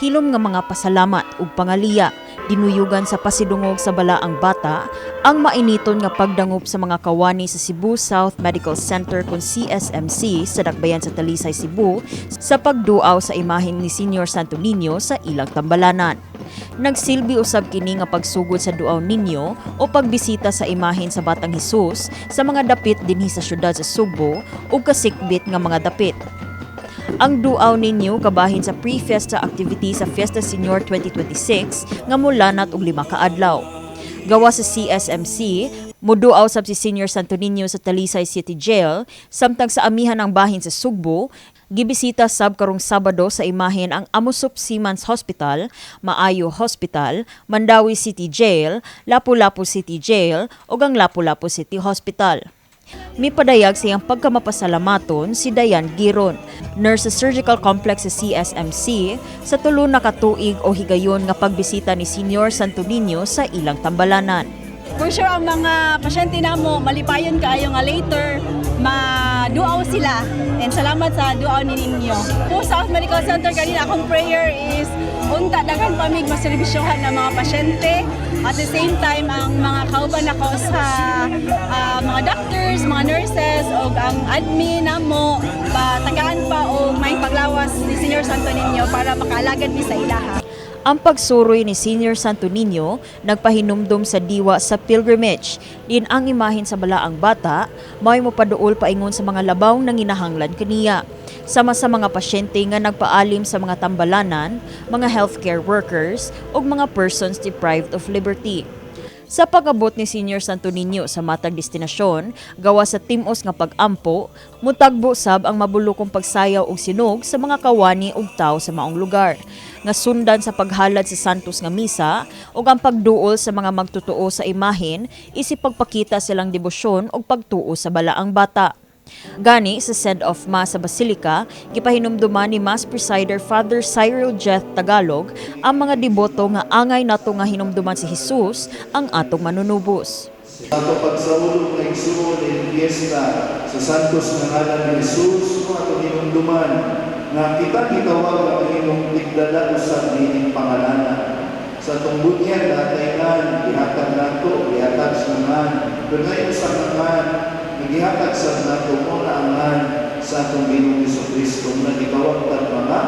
Hilom nga mga pasalamat ug pangaliya, dinuyugan sa pasidungog sa Balaang Bata ang mainiton nga pagdangop sa mga kawani sa Cebu South Medical Center kon CSMC sa Dakbayan sa Talisay, Cebu sa pagduaw sa imahen ni Senior Santo Niño sa ilang tambalanan. Nagsilbi usab kini nga pagsugod sa Duaw Niño o pagbisita sa imahen sa Batang Hesus sa mga dapit dinhi sa syudad sa Sugbo ug kasikbit nga mga dapit. Ang Duaw Niño kabahin sa pre-fiesta activity sa Fiesta Senior 2026 nga mulanat og 5 ka adlaw. Gawa sa CSMC, muduaw sab si Senior Santo Niño sa Talisay City Jail, samtang sa amihan ng bahin sa Sugbo, gibisita sab karong Sabado sa imahen ang Amosup Seamen's Hospital, Maayo Hospital, Mandaue City Jail, Lapu-Lapu City Jail ug ang Lapu-Lapu City Hospital. Mipadayag sa iyang pagkamapasalamaton si Dayan Giron, nurse sa Surgical Complex sa CSMC, sa 3 na katuig o higayon nga pagbisita ni Senior Santo Niño sa ilang tambalanan. For sure, ang mga pasyente namo malipayon kaayo nga later maduaw sila and salamat sa duaw ni ninyo. Po South Medical Center kanina, akong prayer is unta daghan pa mig maserbisyohan ng mga pasyente. At the same time, ang mga kauban nako sa mga doctors, mga nurses ug ang admin namo, patagaan pa og may paglawas ni Senior Santo Niño para makaalagad mi sa ilaha. Ang pagsuroy ni Senior Santo Niño nagpahinumdom sa diwa sa pilgrimage. Din ang imahen sa Balaang Bata, mao'y mopaduol paingon sa mga labaw nanginahanglan kaniya, sama sa mga pasyente nga nagpaalim sa mga tambalanan, mga healthcare workers, ug mga persons deprived of liberty. Sa pag-abot ni Senior Santo Niño sa matag destinasyon, gawa sa timos nga pag-ampo, mutagbo sab ang mabulukong pagsayaw og sinog sa mga kawani ug tawo sa maong lugar, nga sundan sa paghalad sa Santos nga Misa ug ang pagduol sa mga magtotoo sa imahen isip pagpakita silang debosyon ug pagtuo sa Balaang Bata. Gani sa send-off mass sa Basilica, gipahinumduman ni Mass Presider Father Cyril Jeth Tagalog ang mga deboto nga angay nato nga hinumduman si Jesus ang atong manunubos. Ato pagsaulog nga igsuon ning piyesta sa Santos nga ngalan ni Jesus, no, atong hinumduman nga kita gitawag ang Ginoong tigdala usab niining pangalanan. Sa atong bunyag natay ngan, gihatag nato, gihatag sa ngan. Pero ngayon sa ngan, nga gihatag sa nato mo na ang ngan sa atong Ginoong Kristo nga gitawag tag mga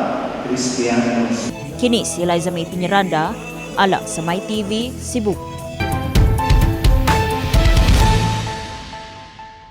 Kristiyanos. Kini si Eliza May Piñaranda, alang sa My TV, Cebu.